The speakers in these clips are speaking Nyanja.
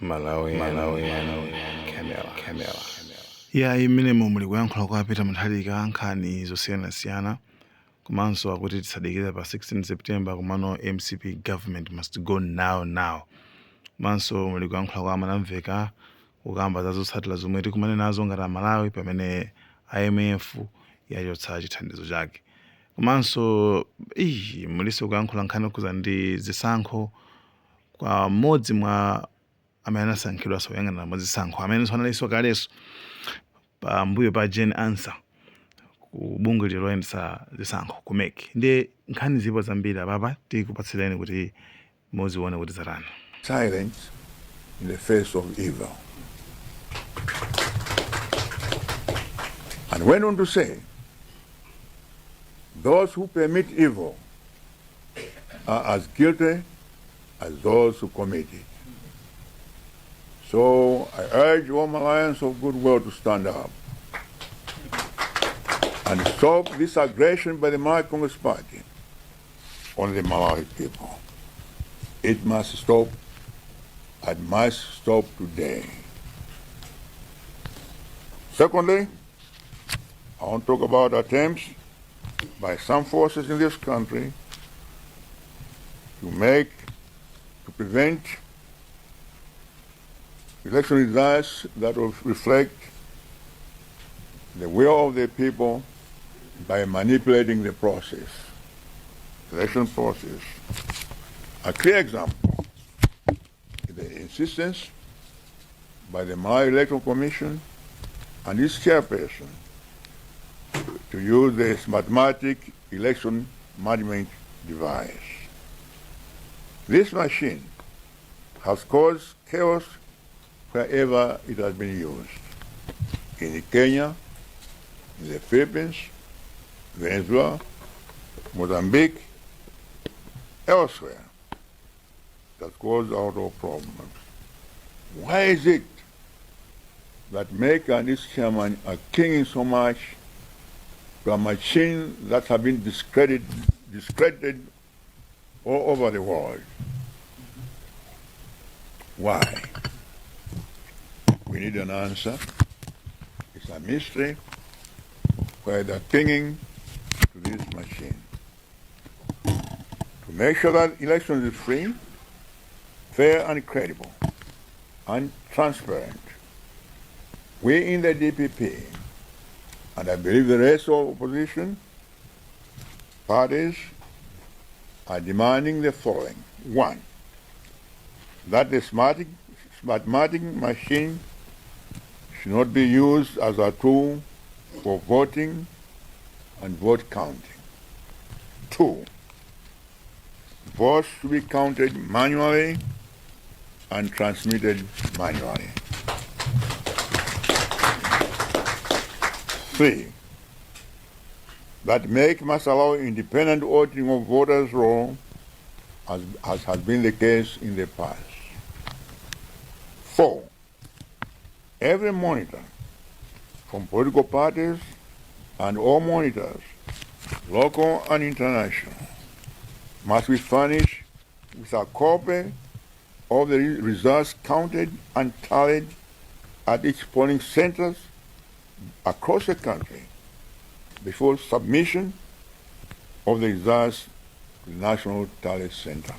Malawi, Malawi, Camera, Camera. Ya, imenemo muli kuyankhula kwa Peter Mutharika, nkhani zosiyanasiyana, komanso akuti tisadikire pa 16 September, komano MCP government must go now now. Komanso muli kuyankhula kwa Mwanamveka, kukamba za zotsatira zomwe tikumane nazo ngati Amalawi pamene IMF yachotsa chithandizo chake. Komanso iyi mulinso kuyankhula nkhani yokhuza ndi zisankho kwa mmodzi mwa amene anasankhidwanso kuyang'anira mwa zisankho, amenenso analinso kalenso pambuyo pa Jane Ansah ku bungwe loyendetsa zisankho ku MEC. Ndiye nkhani zilipo zambiri apapa, tikupatsireni kuti muzione kuti zatani. Silence in the face of evil. And went on to say, those who permit evil are as guilty as those who commit it. So I urge all Malawians of goodwill to stand up and stop this aggression by the Malawi Congress Party on the Malawi people. It must stop. It must stop today. Secondly, I want to talk about attempts by some forces in this country to prevent election results that will reflect the will of the people by manipulating the process, election process. A clear example is the insistence by the Malawi Electoral Commission and its chairperson to use the Smartmatic election management device. This machine has caused chaos wherever it has been used. In Kenya, in the Philippines, Venezuela, Mozambique, elsewhere, that caused a lot of problems. Why is it that MEC and its chairman are clinging so much to a machine that has been discredited all over the world? Why? We need an answer. It's a mystery why they're clinging to this machine. To make sure that elections is free, fair and credible, and transparent, we in the DPP, and I believe the rest of opposition parties, are demanding the following. One, that the Smartmatic machine should not be used as a tool for voting and vote counting. Two, votes should be counted manually and transmitted manually. Three, that MEC must allow independent auditing of voters' roll, as has been the case in the past. Four, every monitor from political parties and all monitors, local and international, must be furnished with a copy of the results counted and tallied at each polling centers across the country before submission of the results to the National Tally Center.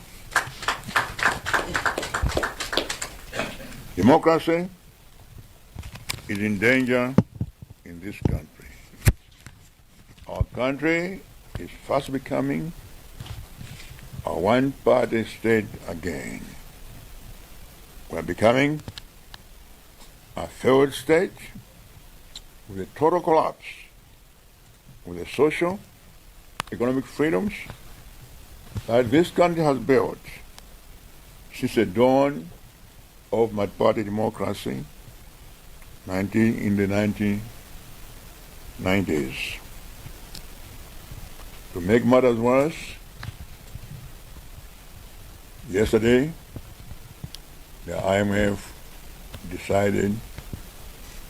Democracy is in danger in this country. Our country is fast becoming a one-party state again. We are becoming a failed state with a total collapse of the social, economic freedoms that this country has built since the dawn of multi-party democracy in the 1990s. To make matters worse, yesterday, the IMF decided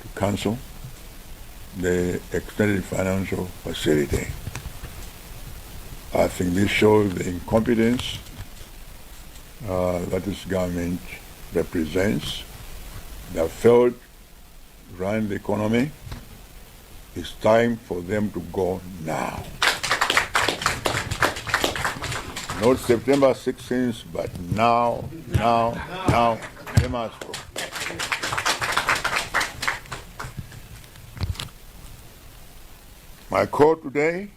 to cancel the extended financial facility. I think this shows the incompetence that this government represents. They have failed to run the economy. It's time for them to go now. Not September 16th, but now, now, now, they must go. My call today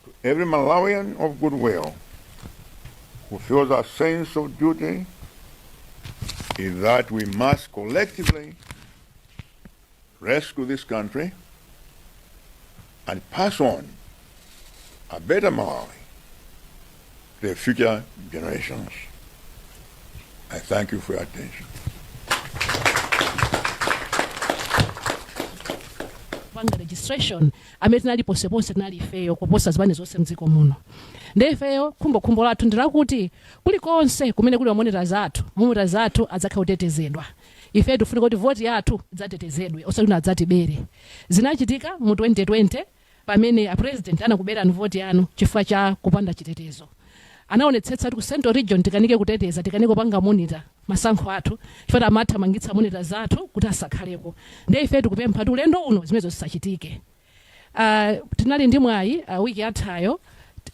to every Malawian of goodwill who feels a sense of duty is that we must collectively rescue this country and pass on a better Malawi to the future generations. I thank you for your attention. Panga registration amene tinali ponseponse tinali ifeyo kuposa zipani zonse mdziko muno. Nde ifeyo khumbokhumbo lathu ndilakuti kulikonse kumene kuli mamonitors athu, mamonitors athu adzakhala kutetezedwa. Ife tifuna kuti voti yathu idzatetezedwe, osati adzatibere. Zinachitika mu 2020 pamene a president anakuberani voti yanu chifukwa cha kupanda chitetezo. Anaonetsetsa kuti ku Central Region tikanike kuteteza, tikanike kupanga monitor masankho athu chifukwa amathamangitsa monitor athu kuti asakhaleko. Ndiye ife tikupempha kuti ulendo uno zimenezo zisachitike. Tinali ndi mwayi wiki yathayo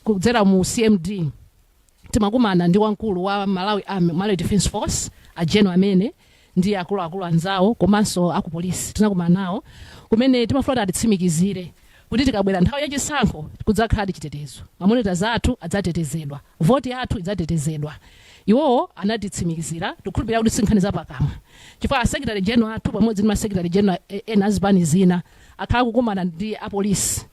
kudzera mu CMD timakumana ndi wamkulu wa Malawi Army, Malawi Defence Force, a general amene ndi akuluakulu anzawo komanso akupolisi. Tinakumana nawo kumene timafuna kuti atitsimikizire kuti tikabwera nthawi yachisankho kudzakhala chitetezo, mamonitors athu adzatetezedwa, voti yathu idzatetezedwa. Iwowo anatitsimikizira. Tikukhulupirira kuti sinkhani zapakamwa chifukwa a secretary general athu pamodzi ndi ma secretary general ena azipani zina akhala kukumana ndi apolisi.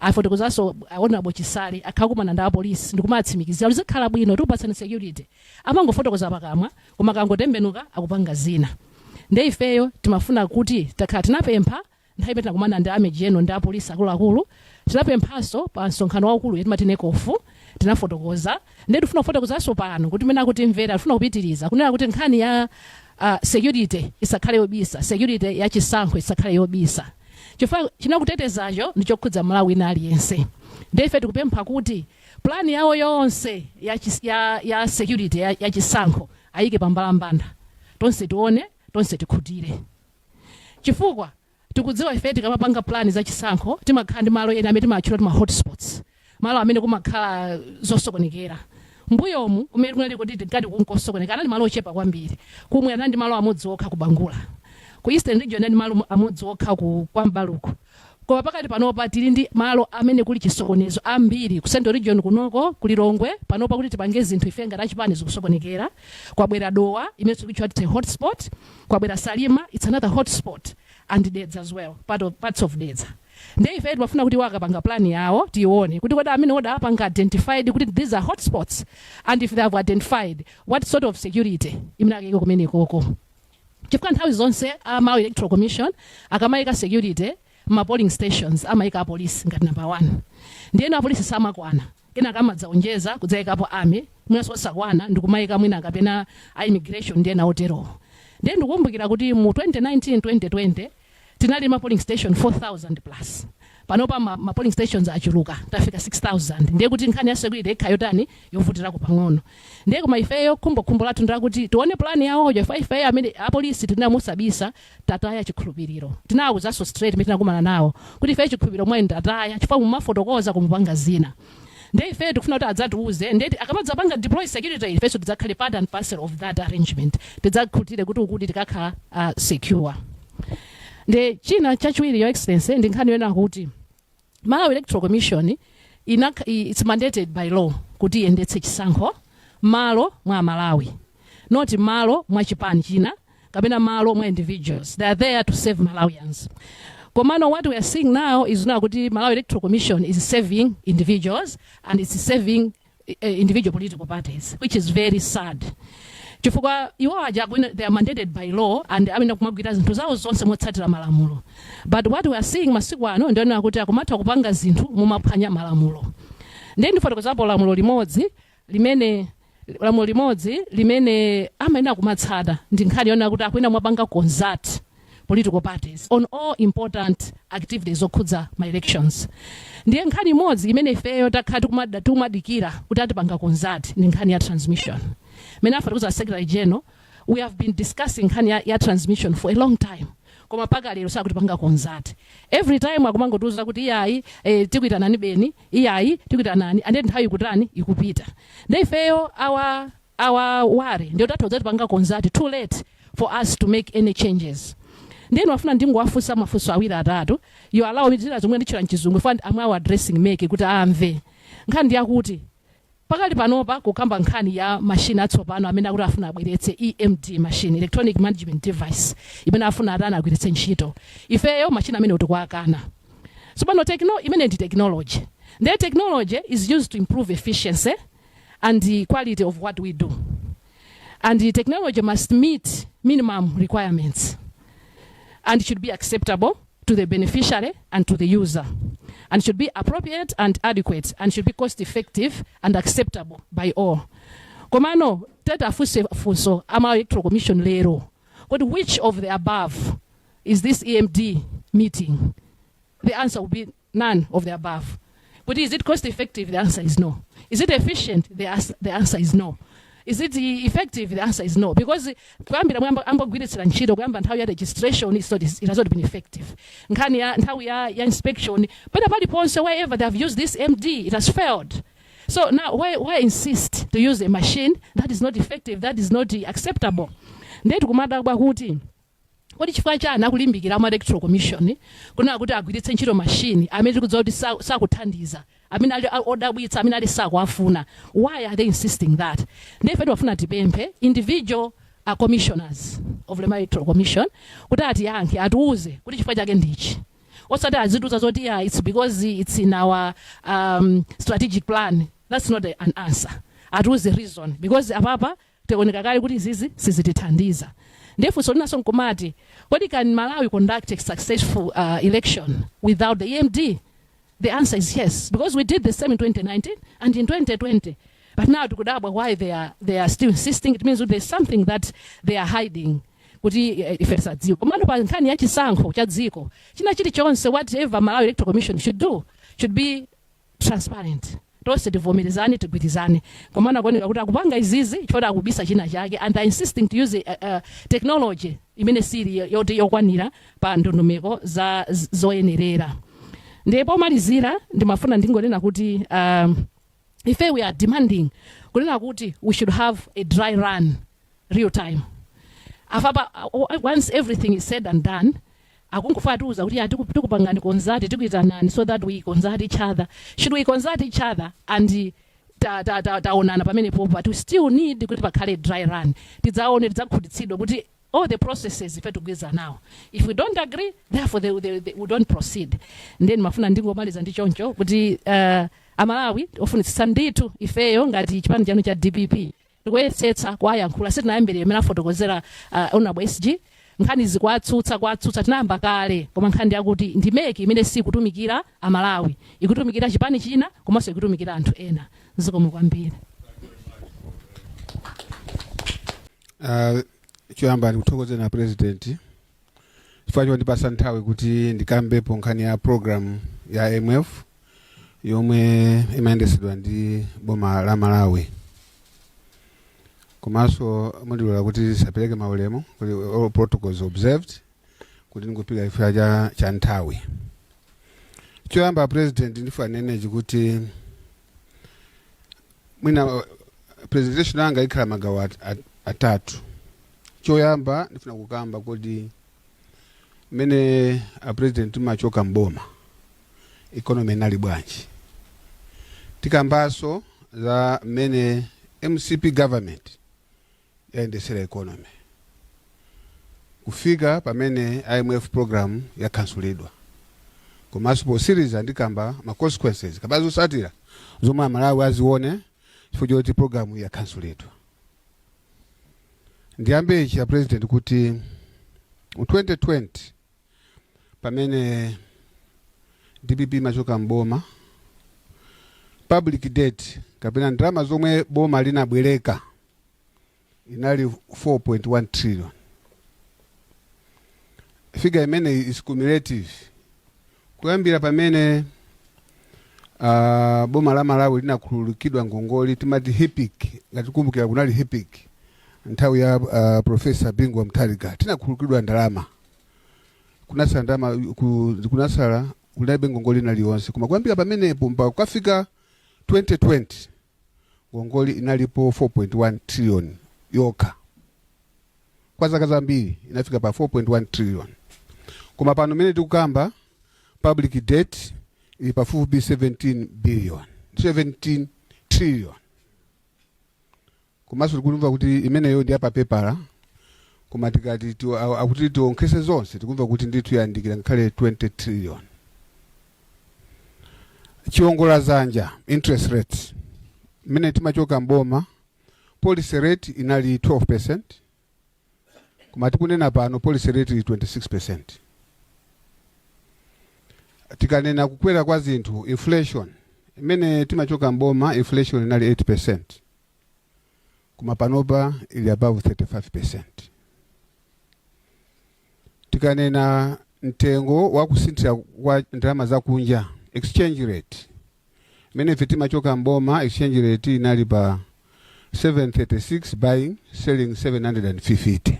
Afotokozanso Honorable Chisale akhala kukumana ndi apolisi ndikumatsimikizira kuti zikhala bwino, tikupatsani security. Amangofotokoza pakamwa koma akangotembenuka akupanga zina. Nde ifeyo timafuna kuti takhala tinapempha nthawi imene tinakumana ndi army general ndi apolisi akuluakulu, tinapemphanso pa msonkhano waukulu yetimati NECOF, tinafotokoza. Ndiye tifuna kufotokozanso pano kuti mene akutimvera tifuna kupitiriza kunena kuti nkhani ya security isakhale yobisa, security ya chisankho isakhale yobisa chifukwa chinakutetezacho ndi chokhudza Malawi wina aliyense. Ndiye ife tikupempha kuti plan yawo yonse ya security ya chisankho ayike pambalambanda, tonse tione, tonse tikhutire, chifukwa tikudziwa ife tikamapanga plan za chisankho timakhala ndi malo ena amene timatchula kuti ma hotspots, malo amene kumakhala zosokonekera. Mbuyomu kumene kunali kuti tinkati kunkosokonekera anali malo ochepa kwambiri. Kumwe anali ndi malo amodzi okha ku Bangula, ku Eastern Region anali malo amodzi okha ku kwambaluku. Koma pakati panopa tili ndi malo amene kuli chisokonezo ambiri ku Central Region kunoko, ku Lilongwe. Panopa kuti tipange zinthu ife ngati achipani zikusokonekera. Kwabwera Dowa imene tikuitchula kuti hotspot, kwabwera Salima, it's another hotspot, and Dedza as well, parts of Dedza. Ndiye ife timafuna kuti iwo akapanga plan yawo tione kuti kodi amene oda apanga identified kuti these are hotspots, and if they have identified, what sort of security imene akayike kumenekoko, chifukwa nthawi zonse a Malawi Electoral Commission akamayika security ma polling stations amayika apolisi ngati number one. Ndiyeno apolisi samakwana, kenaka amadzaonjeza kudzayikapo army, mwinanso osakwana ndikumayika mwina kapena a immigration ndi ena oterowo. Ndiye ndikukumbukira kuti mu 2019 2020 tinali ma polling station 4000 plus. Panopa ma polling stations achuluka, tafika 6000. Ndiye kuti nkhani ya security ikhala yotani, yovutirako pang'ono. Ndiye koma ifeyo khumbokhumbo lathu ndakuti tione plan yawoyo. Ifeyo amene apolisi tinamusabisa tataya chikhulupiriro. Tinawuzanso straight imene tinakumana nawo kuti ifeyo chikhulupiriro mwayi ndataya chifukwa mumafotokoza kumupanga zina. Ndiye ifeyo tikufuna kuti adzatiuze. Ndiye akamadzapanga deploy security, ifenso tidzakhale part and parcel of that arrangement, tidzakhutire kuti ukuti tikakhala secure. Ndi china chachiwiri, Your Excellency, ndi nkhani yonena kuti Malawi Electoral Commission it's mandated by law kuti iyendetse chisankho malo mwa Malawi, not malo mwa chipani china kapena malo mwa individuals. They are there to save Malawians. Komano what we are seeing now is now kuti Malawi Electoral Commission is serving individuals and it's serving individual political parties, which is very sad, chifukwa iwo aja they are mandated by law and amene kumagwira zinthu zawo zonse motsatira malamulo. But what we are seeing masiku ano ndionera kuti akumatha kupanga zinthu mumaphwanya malamulo. Ndiye ndifotokozapo lamulo limodzi limene amayenera kumatsata ndi nkhani yonena kuti akuyena mwapanga consult political parties on all important activities zokhudza ma elections. Ndiye nkhani imodzi imene ifeyo takhala tikumadikira kuti atipanga consult ndi nkhani ya transmission. Mene afotokoza Secretary General. We have been discussing nkhani ya transmission for a long time, koma paka lero sakutipanga consult. Every time akumangotiuza kuti iyayi, tikuitanani beni, iyayi, tikuitanani, and nthawi ikutani? Ikupita. Nde ifeyo our worry ndiyo tatha kudzatipanga consult too late for us to make any changes. Ndiye wafuna ndingowafunsa mafunso awiri atatu. You allow me, zina zomwe nditchula mchizungu if I'm addressing MEC kuti amve. Nkhani ndiyakuti pakali panopa kukamba nkhani ya machine atsopano amene akuti afuna abweretse, EMD machine, electronic management device, imene afuna atani? Agwiritse ntchito. Ifeyo machine amene tikuakana. So pano imene ndi technology. Ndiye technology is used to improve efficiency and the quality of what we do, and the technology must meet minimum requirements and should be acceptable to the beneficiary and to the user, and should be appropriate and adequate, and should be cost effective and acceptable by all. Komano tatafunse funso ama Electoral Commission lero kuti which of the above is this EMD meeting? The answer will be none of the above. But is it cost effective? The answer is no. Is it efficient? The answer is no. Is it effective? The answer is no, because kuyambira ambogwiritsira ntchito, kuyamba nthawi ya registration, it has not been effective. Nkhani ya nthawi ya inspection, pena paliponse, wherever they have used this EMD, it has failed. So now why insist to use a machine that is not effective, that is not acceptable? Ndiye tikumadabwa kuti kodi chifukwa chani akulimbikira ama Electoral Commission kunena kuti agwiritse ntchito machine amene tikudziwa kuti sakuthandiza, amene ali odabwitsa, amene ali sakuafuna? Why are they insisting that? Ndiye ife timafuna tipemphe individual commissioners of the Electoral Commission kuti atiyankhe, atiuze kuti chifukwa chake ndichi, osati azitiuza zoti, "Yeah, it's because it's in our strategic plan." That's not an answer. Atiuze reason, because apapa tikuoneka kale kuti izizi sizitithandiza. Ndiye funso linaso nkumati, kodi can Malawi conduct a successful election without the EMD? The answer is yes, because we did the same in 2019 and in 2020. But now tikudabwa why they are still insisting. It means there's something that they are hiding kuti ife tisadziwe. Komano pa nkhani ya chisankho cha dziko, china chilichonse, whatever Malawi Electoral Commission should do should be transparent. Tonse tivomerezane, tigwirizane. Komana kuoneka kuti akupanga izizi chifukwa akubisa china chake, and are insisting to use technology imene sili yoti yokwanira pa ndondomeko za zoyenerera. Ndiye pomalizira ndimafuna ndingonena kuti ife we are demanding kunena kuti we should have a dry run real time. Afapa once everything is said and done, akungofuna tiuza kuti ya, tikupangani consult, tikuitanani so that we consult each other. Should we consult each other and taonana pamenepo, but we still need kuti pakhale dry run, tidzaone, tidzakhutitsidwe kuti all the processes ife tikugwirizana nawo. If we don't agree, therefore we don't proceed. Then mafuna ndingomaliza ndi choncho kuti Amalawi ofunitsitsa ndithu, ifeyo ngati chipani chanu cha DPP tikuyesetsa kuwayankhula. Sitinayambire imene afotokozera Honorable SG. Nkhani zikwatsutsa kwatsutsa tinayamba kale, koma nkhani yakuti ndi MEC imene sikutumikira Amalawi, ikutumikira chipani china komanso ikutumikira anthu ena. Zikomo kwambiri. Choyamba ndikuthokoze na President chifukwa chondipasa nthawi kuti ndikambepo nkhani ya program ya IMF yomwe imayendesedwa ndi boma la Malawi. Komanso mundilola kuti tisapereke maulemu, kuti all protocols observed, kuti ndingopita chifukwa cha nthawi. Choyamba, President, ndifuna nenechi kuti mwina presentation yanga ikhala magawo atatu. Choyamba ndifuna kukamba kuti mmene a President timachoka mboma, economy inali bwanji. Tikambaso za mmene MCP government yayendesera economy kufika pamene IMF program yakhansulidwa. Komanso posiriza ndikamba ma consequences kapena zotsatira zomwe Amalawi azione chifukwa choti program yakhansulidwa. Ndiyambe ichi ya President, kuti mu 2020 pamene DPP imachoka mboma, public debt kapena ndalama zomwe boma linabwereka inali 4.1 trillion. Figure imene is cumulative kuyambira pamene boma la Malawi linakhululukidwa ngongole, timati HIPC. Ngati kumbukira, kunali HIPC. Nthawi ya Professor Bingu wa Mutharika tinakhululukidwa ndalama, kunasala ndalama, kunasala kulibe ngongole ina iliyonse. Koma kuyambira pamenepo mpaka kukafika 2020, ngongole inalipo 4.1 trillion yokha. Kwa zaka zambiri inafika pa 4.1 trillion. Koma pano mene tikukamba, public debt ili pafupi 17 billion, 17 trillion. Komanso tikumva kuti imeneyo ndi yapapepala, koma tikati akuti tionkhese zonse, tikumva kuti ndithu yandikira ngakhale 20 trillion. Chiwongoladzanja, interest rate, mmene timachoka mboma policy rate inali 12, koma tikunena pano policy rate ili 26. Tikanena kukwera kwa zinthu, inflation, imene timachoka mboma inflation inali 8, koma panopa ili above 35. Tikanena mtengo wa kusinthira kwa ndalama zakunja, exchange rate, imene ife timachoka mboma exchange rate inali pa 736 buying, selling 750,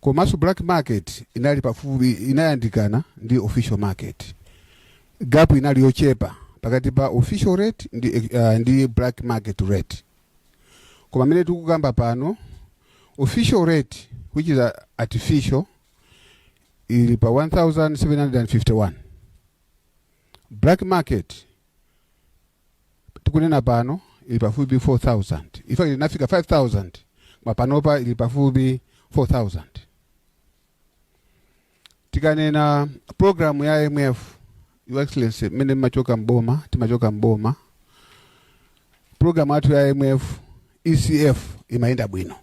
komanso black market inali pafupi, inayandikana ndi official market. Gap inali yochepa pakati pa official rate ndi black market rate. Koma amene tikukamba pano, official rate, which is artificial, ili pa 1751. Black market tikunena pano ili pafupi 4000. In fact, inafika 5000, koma panopa ili pafupi 4000. Tikanena program ya IMF, Your Excellency, mmene mmachoka mboma, timachoka mboma, program yathu ya IMF ECF imayenda bwino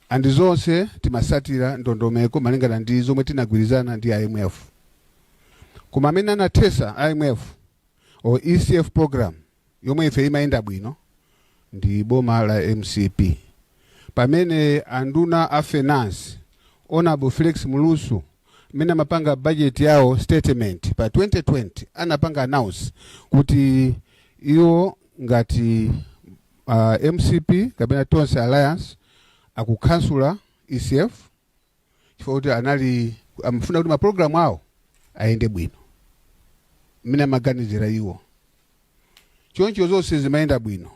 and zonse timasatira ndondomeko malingana ndi zomwe tinagwirizana ndi IMF. Koma amene anathesa IMF or ECF program yomwe ife imayenda bwino ndi boma la MCP, pamene anduna a finance, Honorable Felix Mlusu, amene amapanga budget yawo statement pa 2020, anapanga announce kuti iwo ngati MCP kapena Tonse Alliance akukhansula ECF, chifukwa kuti anali amafuna kuti mapulogalamu awo ayende bwino mmene amaganizira iwo. Choncho zonse zimayenda bwino.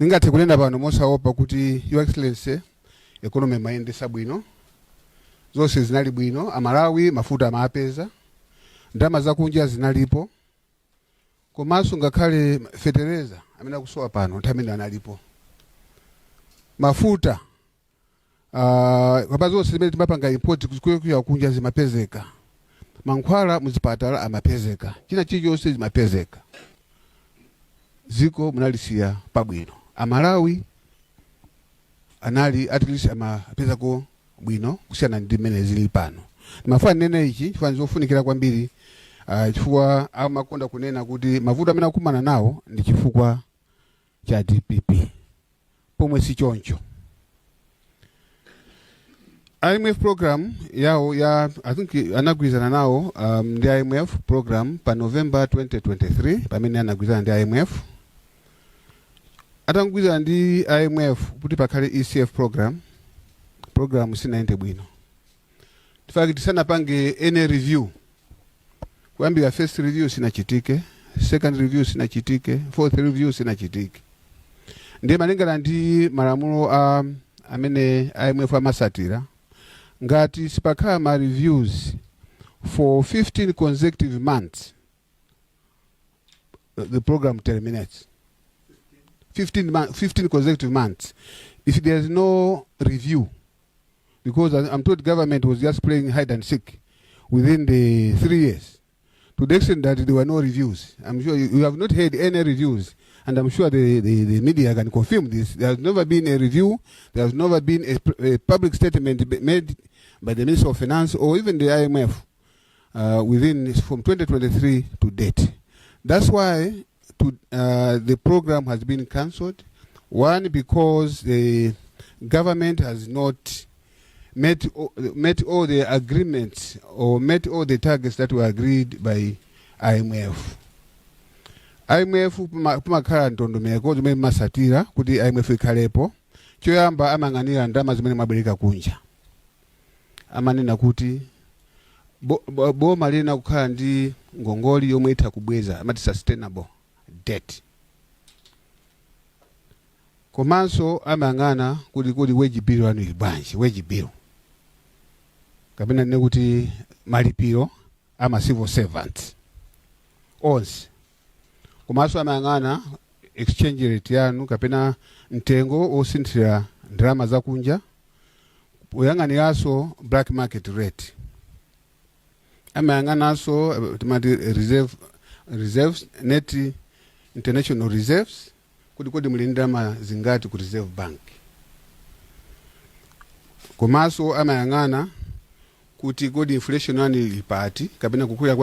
Ningathe kunena pano mosaopa kuti, Your Excellency, economy imayendesa bwino, zonse zinali bwino. Amalawi mafuta amapeza, ndalama zakunja zinalipo, komanso ngakhale fetereza amene akusowa pano nthawi imene analipo mafuta, kapa zonse zimene timapanga import kuya kunja zimapezeka, mankhwala muzipatala amapezeka, china chilichonse zimapezeka. Ziko munalisiya pabwino. Amalawi anali at least amapezako bwino kusiyana ndi mmene zili pano. Ndimafuna nene ichi chifukwa zofunikira kwambiri, chifukwa amakonda kunena kuti mavuto amene akumana nawo ndi chifukwa cha DPP, pomwe si choncho. IMF program yawo ya, I think anagwirizana nawo ndi IMF program pa November 2023, pamene anagwirizana ndi IMF. Atagwirizana ndi IMF kuti pakhale ECF program, program sinayende bwino. In fact, tisanapange any review, kuyambira first review sinachitike, second review sinachitike, fourth review sinachitike. Ndiye malingana ndi malamulo a amene IMF amasatira, ngati sipakhala ma reviews for 15 consecutive months, the program terminates. 15 consecutive months if there is no review, because I'm told government was just playing hide and seek within the 3 years to the extent that there were no reviews. I'm sure you have not heard any reviews, and I'm sure the media can confirm this. There has never been a review. There has never been a public statement made by the Minister of Finance or even the IMF within from 2023 to date. That's why the program has been cancelled. One, because the government has not met all the agreements or met all the targets that were agreed by IMF. IMF kumakhala ndondomeko zimene masatira kuti IMF ikhalepo. Choyamba, amayang'anira ndalama zimene mwabwereka kunja. Amanena kuti boma lina kukhala ndi ngongoli yomwe itha kubweza, amati sustainable debt. Komanso amayang'ana kuti wage bill yanu ili bwanji, wage bill kapena ndine kuti malipiro ama civil servants onse. Komanso amayang'ana exchange rate yanu kapena mtengo wosinthira ndalama zakunja, poyang'aniranso black market rate. Amayang'ananso timati reserves, net international reserves, kuti kodi muli ndalama zingati ku Reserve Bank. Komanso amayang'ana kuti kodi inflation yanu ili pati kapena kukwera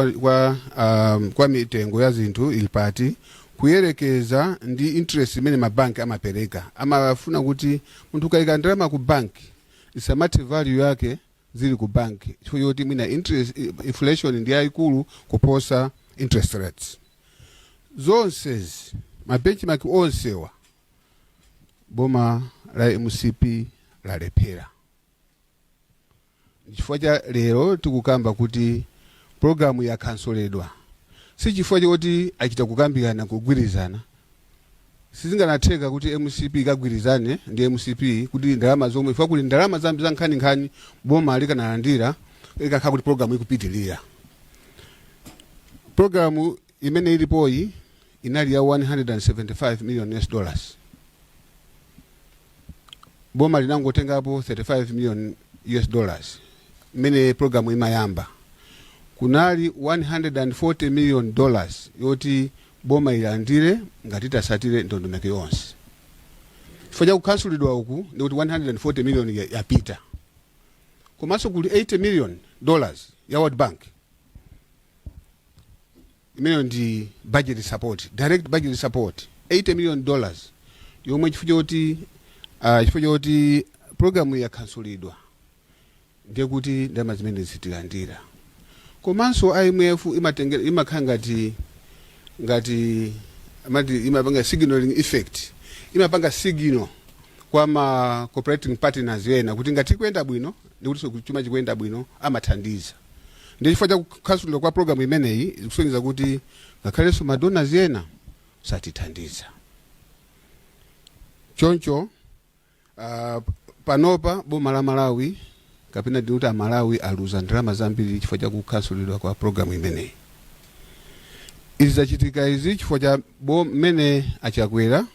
kwa mitengo ya zinthu ili pati kuyerekeza ndi interest imene mabanki amapereka. Amafuna kuti munthu ukayika ndalama ku banki isamati value yake zili ku banki chifukwa choti mwina interest, inflation ndi yayikulu kuposa interest rates. Zonsezi, ma benchmark onsewa, boma la MCP lalephera. Chifukwa cha lero tikukamba kuti programu yakhansoledwa, si chifukwa choti achita kukambirana, kugwirizana. Sizinganatheka kuti MCP ikagwirizane ndi MCP kuti ndalama zomwe, chifukwa kuli ndalama zambi za nkhaninkhani boma likanalandira ikakhala kuti programu ikupitilira. Programu imene ilipoyi inali ya 175 million US dollars. Boma linangotengapo 35 million US dollars. Imene programu imayamba kunali 140 million dollars yoti boma ilandire ngati itasatire ndondomeko yonse. Chifukwa cha kukhansulidwa uku, ndikuti 140 million yapita. Komanso kuli 80 million dollars ya World Bank imeneyo ndi budget support, direct budget support, 80 million dollars yomwe chifukwa choti programu yakhansulidwa, ndiye kuti ndalama zimene zitilandira. Komanso IMF imatengera, imakhala ngati amati imapanga signaling effect, imapanga signal kwa ma cooperating partners ena kuti ngati ikuyenda bwino, ndikuti chuma chikuyenda bwino, amathandiza. Ndi chifukwa cha kukhansulidwa kwa programu imeneyi zikusonyeza kuti ngakhalenso ma donors ena satithandiza. Choncho panopa boma la Malawi kapena ndikuti Amalawi aluza ndalama zambiri chifukwa cha kukhansulidwa kwa programu imeneyi. Izi zachitika izi chifukwa cha mmene Achakwera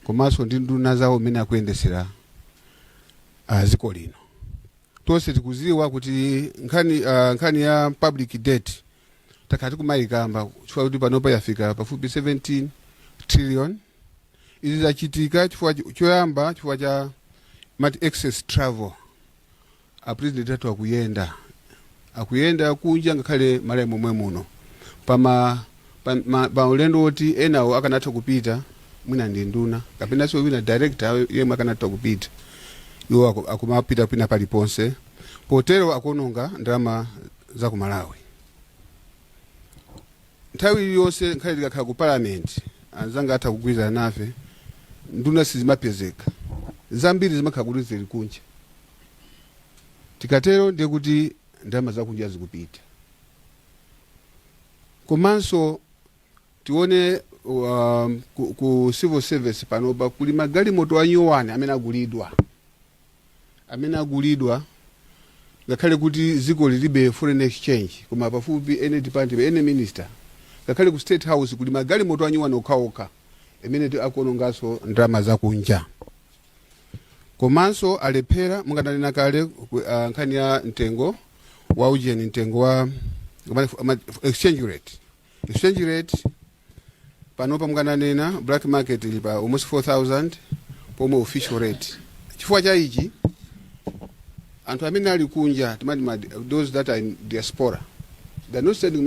komanso ndi nduna zawo mmene akuyendesera dziko lino. Tonse tikuziwa kuti nkhani ya public debt takhala tikumayikamba chifukwa kuti panopa yafika pafupi 17 trillion. Izi zachitika chifukwa choyamba chifukwa cha mati excess travel. A president athu akuyenda kunja, ngakhale Malawi momwe muno, pa ulendo woti enawo akanatha kupita mwina ndi nduna kapenanso wina director yemwe akanatha kupita, iwo akumapita pina paliponse. Potero akuononga ndalama za ku Malawi. Nthawi iliyonse nkhale tikakhala ku parliament, anzanga atha kugwirizana nafe, nduna sizimapezeka, zambiri zimakhala kuti zili kunja. Tikatero ndiye kuti ndalama zakunja zikupita. Komanso tione ku civil service panopa kuli magalimoto anyuwani amene agulidwa ngakhale kuti dziko lilibe foreign exchange, koma pafupi any department, any minister, ngakhale ku State House kuli magalimoto anyuwani okhaokha imene akuononganso ndalama zakunja. Komanso alephera, mungananena kale, nkhani ya mtengo wa ujeni, mtengo wa exchange rate. Exchange rate panopa mungananena black market ili pa almost 4000 pomwe official rate. Chifukwa cha ichi, anthu amene ali kunja, timati those that are in diaspora, they are not sending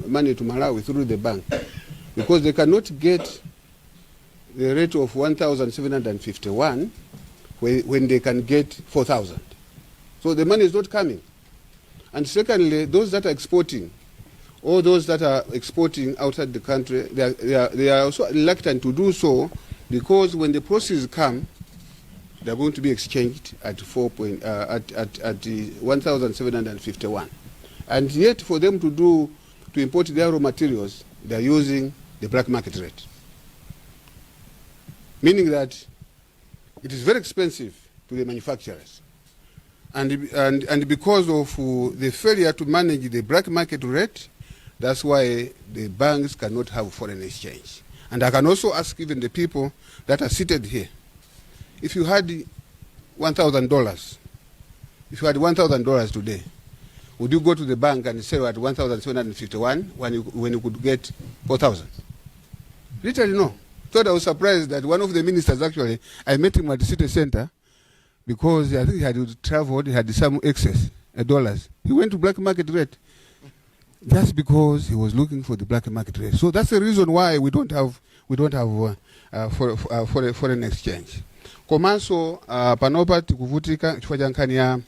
money to Malawi through the bank because they cannot get the rate of 1751 when they can get 4000. So the money is not coming. And secondly, those that are exporting, All those that are exporting outside the country, they are also reluctant to do so because when the proceeds come, they are going to be exchanged at 4 point, at the 1,751. And yet for them to import their raw materials, they are using the black market rate. Meaning that it is very expensive to the manufacturers. And because of the failure to manage the black market rate, that's why the banks cannot have foreign exchange. And I can also ask even the people that are seated here, if you had $1,000, if you had $1,000 today, would you go to the bank and sell at 1,751 when you could get 4,000? Literally, no. So I was surprised that one of the ministers actually, I met him at the city center because I think he had traveled, he had some excess dollars. He went to black market rate just because he was looking for the black market rate. So that's the reason why we don't have foreign exchange. Komanso panopa tikuvutika chifukwa cha nkhani ya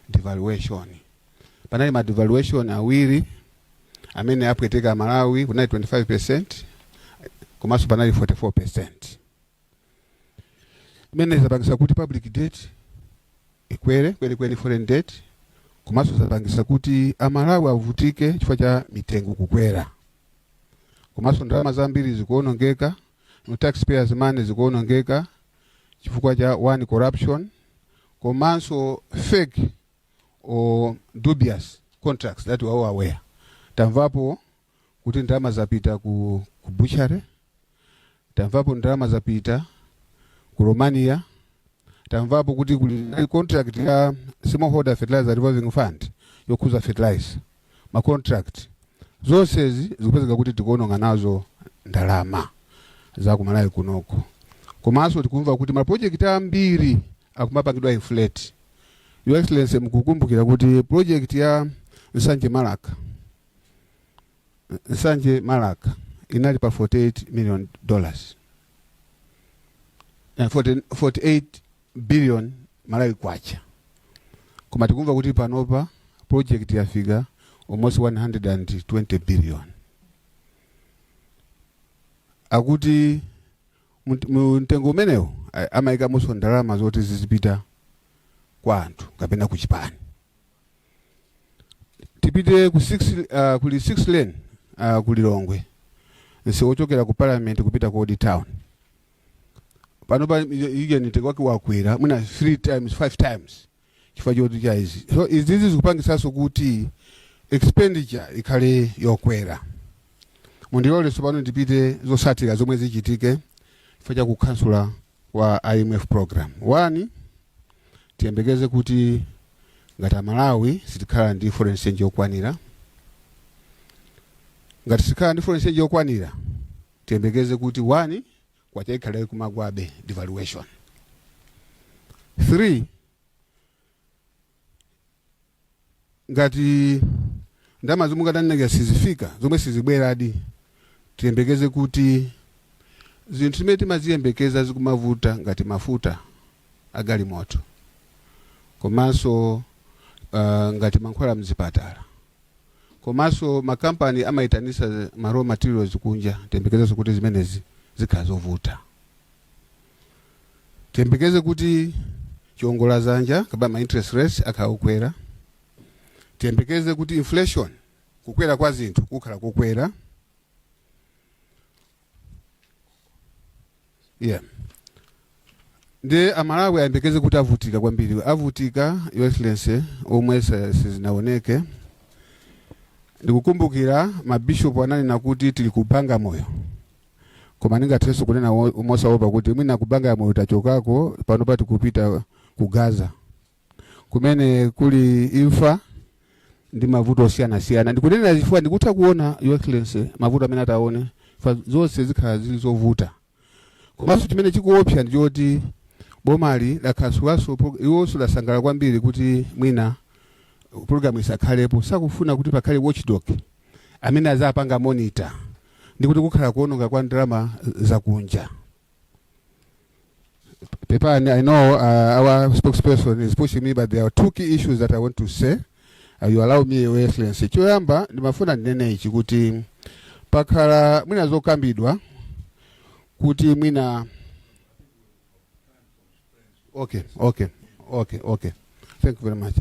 devaluation. Panali ma devaluation awiri amene apweteka Malawi, kunali 25% komanso panali 44%, imene zapangisa kuti public debt ikwere kwenikweni, foreign debt, komanso zapangisa kuti Amalawi avutike chifukwa cha mitengo kukwera, komanso ndalama zambiri zikuonongeka, no taxpayers money zikuonongeka chifukwa cha one, corruption, komanso fake or dubious contracts that we are all aware. Tamvapo kuti ndalama zapita ku butchery, tamvapo ndalama zapita ku Romania, tamvapo kuti kuli contract ya Smallholder Fertilizer Revolving Fund yokhuza fertilizer, ma contract zonsezi zikupezeka kuti tikuononga nazo ndalama za kumalawi kunoko. Komanso tikumva kuti maproject ambiri akumapangidwa inflate. Your Excellency, mukukumbukira kuti project ya Nsanje Malaka, Nsanje Malaka inali pa $48 million, 40, 48 billion Malawi kwacha, koma tikumva kuti panopa project yafika almost 120 billion. Akuti mtengo umenewo amayikamonso ndalama zoti zizipita kwa anthu kapena ku chipani. Tipite kuli 6 lane ku Lilongwe, msewu wochokera ku Parliament kupita ku Old Town. Pano pa ije mtengo wake wakwera mwina 3 times, 5 times chifukwa choti cha izi. So izizi zikupangisanso kuti expenditure ikhale yokwera. Mundilole tsopano ndipite zotsatira zomwe zichitike chifukwa cha kukhansula kwa IMF program. One, tiyembekeze kuti ngati Amalawi sitikhala ndi foreign exchange yokwanira. Ngati sitikhala ndi foreign exchange yokwanira, tiyembekeze kuti one, kwacha ikhale kumagwabe, devaluation. Three, ngati ndalama zomwe ngataneneka sizifika, zomwe sizibweradi, tiyembekeze kuti zinthu zimene timaziyembekeza zikumavuta ngati mafuta agalimoto, komanso ngati mankhwala mzipatala, komanso makampani amayitanisa ma raw materials kunja, tiyembekezenso kuti zimenezi zikhala zovuta. Tiyembekeze kuti chiongolazanja kapena ma interest rates akhala kukwera. Tiyembekeze kuti inflation, kukwera kwa zinthu, kukhala kukwera. Yeah, ndi Amalawi ayembekeze kuti avutika kwambiri, avutika, Your Excellency, omwe sizinaoneke. Ndikukumbukira mabishopu ananena kuti tili ku Bagamoyo, koma ndingathenso kunena mosaopa kuti mwina ku Bagamoyo tachokako, pano pati kupita ku Gaza kumene kuli imfa ndi mavuto osiyanasiyana. Ndikunena chifukwa ndikutha kuona, Your Excellency, mavuto amene ataone fa zonse zikhala zili zovuta. Komanso chimene chikuopsa ndi choti bomali lakhansulaso, iwonso lasangalala kwambiri kuti mwina program isakhalepo. Sakufuna kuti pakhale watchdog amene azapanga monitor, ndi kuti kukhala kuononga kwa ndalama zakunja. Pepani, I know our spokesperson is pushing me, but there are two key issues that I want to say. You allow me, Your Excellency. Choyamba ndimafuna ndinene ichi kuti pakhala mwina zokambidwa kuti mwina. Okay, thank you very much.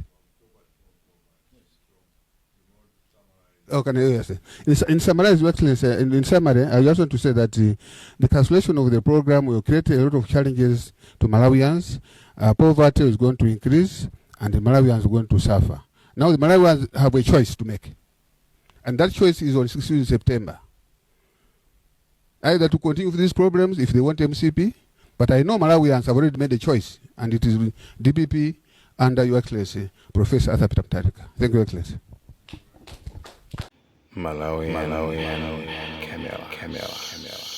Okay, yes. In summarize, Your Excellency, in summary, I just want to say that the cancellation of the program will create a lot of challenges to Malawians. Poverty is going to increase, and the Malawians are going to suffer. Now, the Malawians have a choice to make, and that choice is on 16 September. Either to continue with these problems if they want MCP, but I know Malawians have already made a choice, and it is DPP under Your Excellency, Professor Arthur Peter Mutharika. Thank you, Your Excellency. Malawi, Malawi, Camera, Camera, Camera.